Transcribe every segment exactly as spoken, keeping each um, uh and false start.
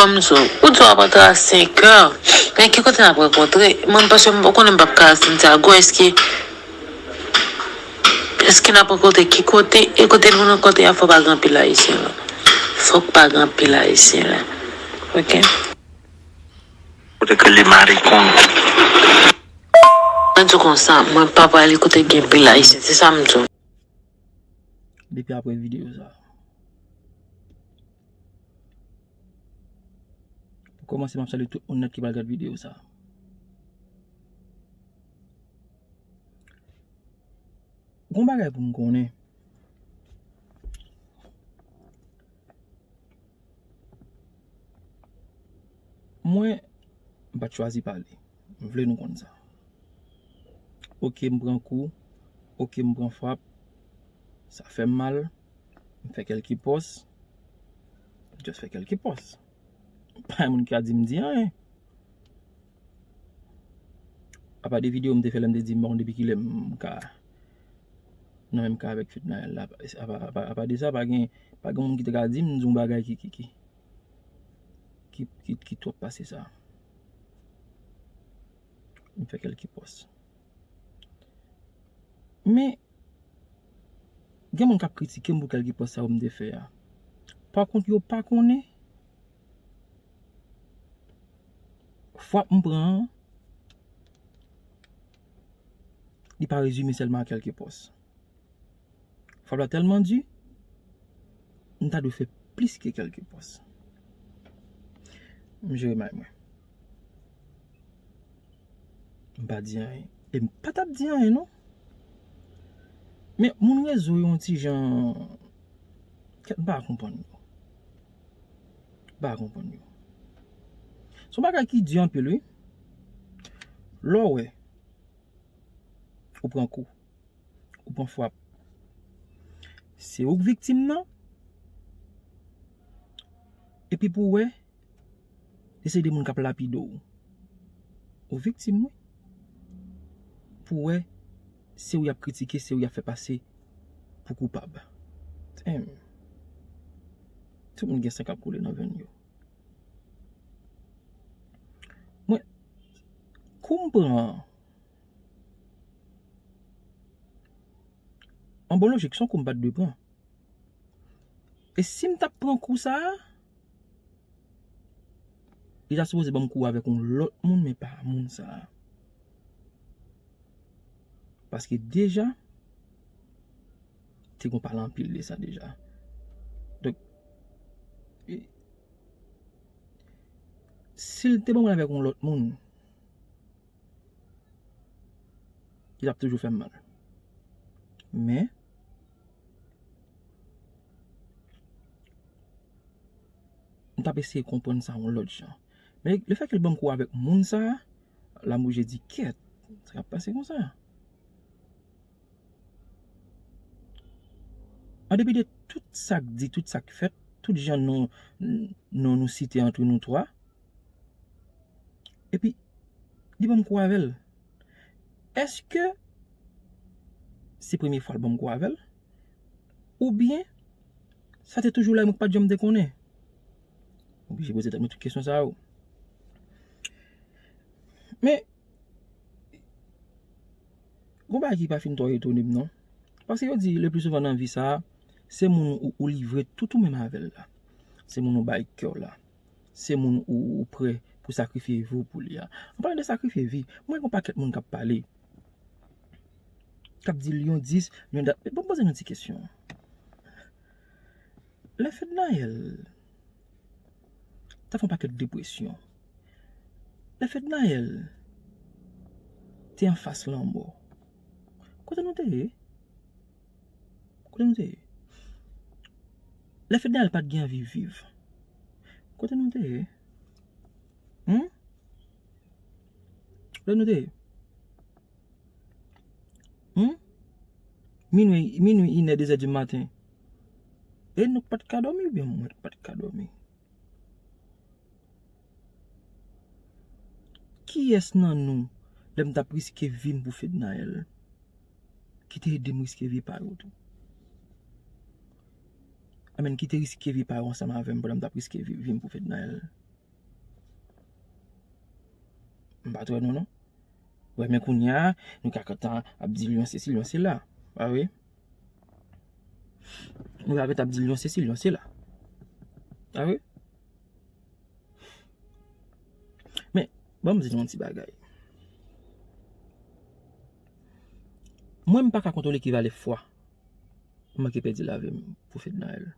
M di w, ou di w ap antre a senk è. Men ki kote n ap rankontre? Mwen, paske m konnen m p ap ka al Santiago. Èske, èske n ap rankontre ki kote? E kote nou rankontre a, fò pa gen anpil Ayisyen la. Fòk pa gen anpil Ayisyen la. Oke? Kote ke li marikon. Mwen di w konsa, mwen pa prale kote gen anpil Ayisyen. Se sa m di w. Depi apre videyo sa. Pou kòmanse, m ap salye tout moun nèt ki pral gad videyo sa. Gon bagay pou n konnen. Mwen, m pa t chwazi pale. M vle nou konn sa. Oke, m pran kou. Oke, m pran frap. Sa fè m mal. M fè kèlke pòs. M just fè kèlke pòs. Pa gen moun ki ka di m di anyen. Apa de videyo m te fè lè m te di m pa konn depi kilè m ka nan menm ka avèk Fednaelle la. Apa, apa, apa de sa, pa gen, pa gen moun ki te ka di m di yon bagay ki, ki, ki, ki, ki, ki twòp pase sa. M fè kèlke pòs. Men, gen moun k ap kritike m pou kèlke pòs sa yo m te fè a. Pa kont, yo pa konnen frap m pran an, li pa rezime sèlman a kèlke pòs. Frap la tèlman di, m ta dwe fè plis ke kèlke pòs. M jere may mwen. M pa di anyen. E m pa t ap di anyen, non. Men moun rezo yo yon ti jan, kèt, m pa konprann yo. M pa konprann yo. Se yon bagay ki di anpil, wi. Lè w wè, ou pran kou, ou pran frap. Se ou k viktim nan. Epi pou w wè, se de moun k ap lapide w. Ou viktim, wi. Pou w wè, se ou y ap kritike, se ou y ap fè pase pou koupab. Damn. Tout moun gen san k ap koule nan venn yo. Mwen, kou m pran an, an bon lojik, se yon kou m pa t dwe pran. E si m t ap pran kou sa a, li ta sipoze ban m kou avèk yon lòt moun, men pa moun sa a. Paske deja, te gon pale anpil de sa deja. Donk, e, si l te ban mwen avèk yon lòt moun, li t ap toujou fè m mal. Men, m t ap eseye konprann sa yon lòt jan. Men lefètke l ban m kou avèk moun sa a, la m oblije di, kèt, sa k ap pase konsa? An depi de tout sa k di, tout sa k fèt, tout jan non, non nou site antre nou twa, epi li ban m kou avè l. Èske se premye fwa l ban m kou avè l? Oubyen, sa te toujou la, mwen k pa t janm te konnen? Oblije poze tèt mwen tout kesyon sa yo. Men, gon bagay ki pa fin twò etone m, non. Paske yo di, le pli souvan nan vi sa a, se moun ou, ou livre tout ou menm avè l la. Se moun ou bay kè w la. Se moun ou, ou prè pou sakrifye vi w pou li a. An palan de sakrifye vi, mwen gen yon pakèt moun k ap pale, k ap di Lyon dis, Lyon dat. Bon, poze nou ti kesyon. Lè Fednaelle t ap fè yon pakèt depresyon, lè Fednaelle te anfas lanmò, kote nou te ye? Kote nou te ye? Lè Fednaelle pa t gen anvi viv, kote nou te ye? Hmm? Kote nou te ye? Hmm? Minwi, minwi, inè, dezè di maten. E nou k pa t ka dòmi oubyen mwen k pa t ka dòmi? Kiyès nan nou, lè m t ap riske vi m pou Fednaelle, ki te ede m riske vi pa yo tou? Amèn, ki te riske vi pa yo ansanm avè m pandan m t ap riske vi, vi m pou Fednaelle? M pa t wè nou non. Wè, men kounye a, nou ka kontan ap di l yon sesi, l yon sela. Pa vre? Nou ka kontan ap di l yon sesi, l yon sela. Pa vre? Men, ban m di nou yon ti bagay. Mwen, m pa ka kontwole ki valè fwa m manke pèdi lavi m pou Fednaelle.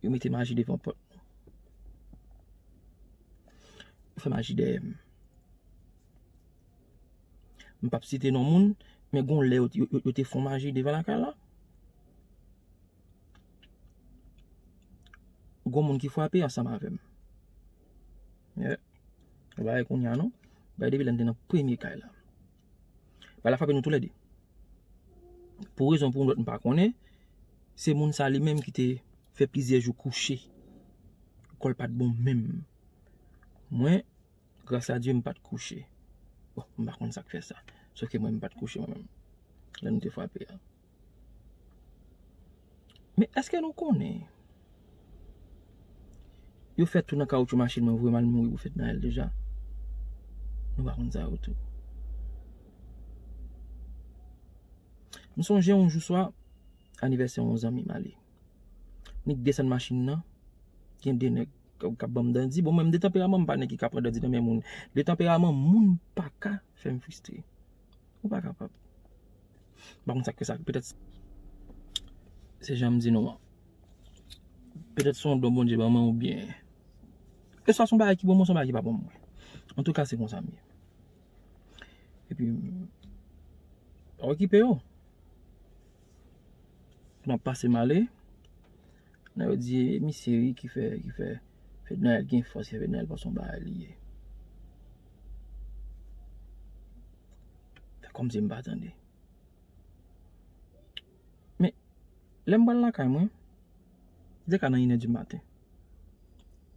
Yo mete maji devan pòt nou. Yo fè maji dèyè m. M p ap site non moun, men gon lè yo, yo, yo, yo te fon maji devan lakay la. Gon moun ki frape ansanm avè m. Yeah. Ou pa wè kounye a non. Bay depi lè n te nan premye kay la. Bagay la frape nou toulède. Pou rezon pou yon lòt m pa konnen, se moun sa li menm ki te fè plizyè jou kouche. Kò l pa t bon menm. Mwen, gras a Dye, m pa t kouche. Bon, m pa konn sa k fè sa. Sòf ke mwen, m pa t kouche mwen menm. Lè nou te frape a. Men èske nou konnen yo fè tou nan kawotchou machin mwen, voye m al mouri pou Fednaelle deja? Nou pa konn sa yo tou. M sonje yon jou swa, anivèsè yon zanmi m ale. Nik desann machin nan, gen de nèg k ap, k ap ban m dandi. Bon, mwen, m de tanperaman, m pa nèg ki ka pran dandi nan men moun. De tanperaman, moun pa ka fè m fristre. Ou pa kapab. M pa konn sa k fè sa. Petèt se jan m di nou an. Petèt se yon don Bondye ban mwen oubyen. E swa se yon bagay ki bon mwen, se yon bagay ki pa bon mwen. Antouka, se konsa m ye. Epi, m pa okipe yo. Pou n ap pase m ale. Nan yo di, e misye wi ki fè, ki fè Fednaelle gen fòs, ki fè Fednaelle panse yon bagay li ye. Fè kòmsi m pa tande. Men, lè m pral lakay mwen, se ka nan inè di maten.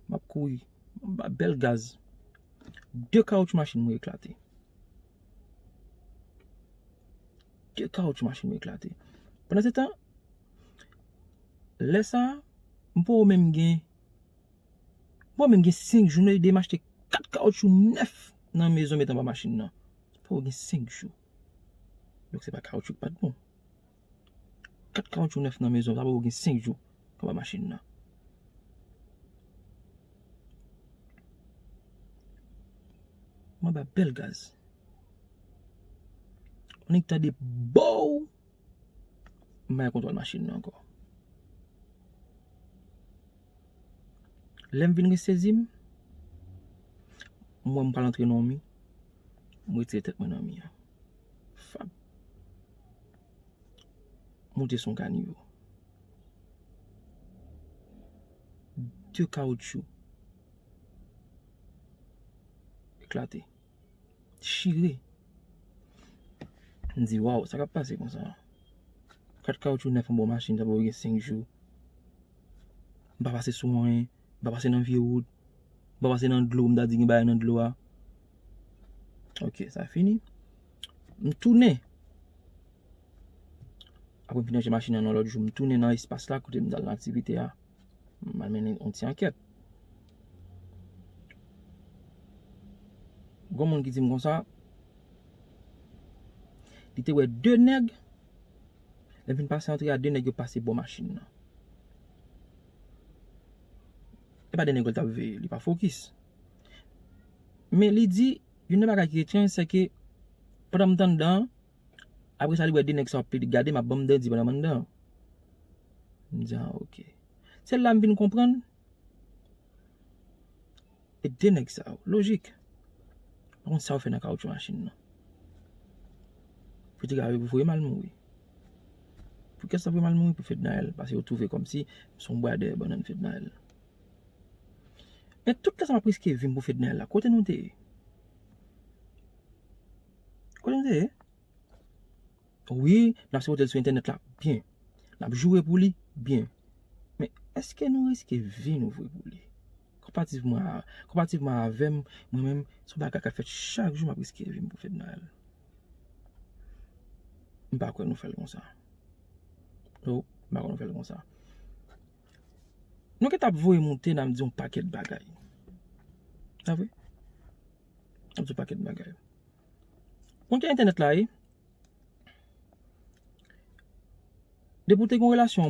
M ap kouri, m ap ba bèl gaz. De kawotchou machin mwen eklate. De kawotchou machin mwen eklate. Pandan se tan, lè sa a, m poko menm gen, m poko menm gen senk jou, nou ede m achte kat kawotchou nèf nan mezon met anba machin nan. M poko gen senk jou. Donk se pa kawotchou ki pa t bon. Kat kawotchou nèf nan mezon, sa poko gen senk jou anba machin nan. Mwen ba bèl gaz. Mwen tande bow. M pa gen kontwòl machin nan ankò. Lè m vin resezi m, m wè m pral antre nan yon mi. M retire tèt mwen nan mi an. Fap. Moute sou yon kanivo. De kawotchou eklate. Chire. M di, waw, sa k ap pase konsa? Kat kawotchou nèf anba yon machin, sa poko gen senk jou. M pa pase sou anyen, m pa pase nan vye wout, m pa pase nan dlo, m ta di gen bagay nan dlo a. Ok, sa fini. M tounen. Apre m fin ranje machin nan yon lòt jou, m tounen nan espas la kote m t al nan aktivite a. M al mennen yon ti ankèt. Gon moun ki di m konsa, li te wè de nèg, lè m fin pase antre a, de nèg yo pase bò machin nan. E pa de nèg yo l t ap veye, li pa fokis. Men li di, youn nan bagay ki etranj, se ke pandan m t anndan an, apre sa li wè de nèg sa yo ap plede gade m, ap ban m dandi pandan m anndan an. M di, a, ok. Se la m vin konprann. E de nèg sa yo, lojik. Pa konn sa yo fè nan kawotchou machin nan. Pou te ka voye m al mouri. Pou kiyès sa voye m al mouri? Pou Fednaelle. Paske yo twouve kòmsi m se yon bwa dèyè bannann Fednaelle. Men tout tan sa m ap riske vi m pou Fednaelle la, kote nou te ye? Kote nou te ye? Wi, n ap sipote l sou entènèt la, byen. N ap joure pou li, byen. Men èske nou riske vi nou vre pou li? Konparativman a, konparativman avè m, mwen menm, se yon bagay k ap fèt chak jou, m ap riske vi m pou Fednaelle. M pa kwè nou fè l konsa. No, m pa kwè nou fè l konsa. Nou gentan ap voye moute, n ap di yon pakèt bagay. Pa vre? Ap di yon pakèt bagay. Konn jan entènèt la ye. Depi w te gen yon relasyon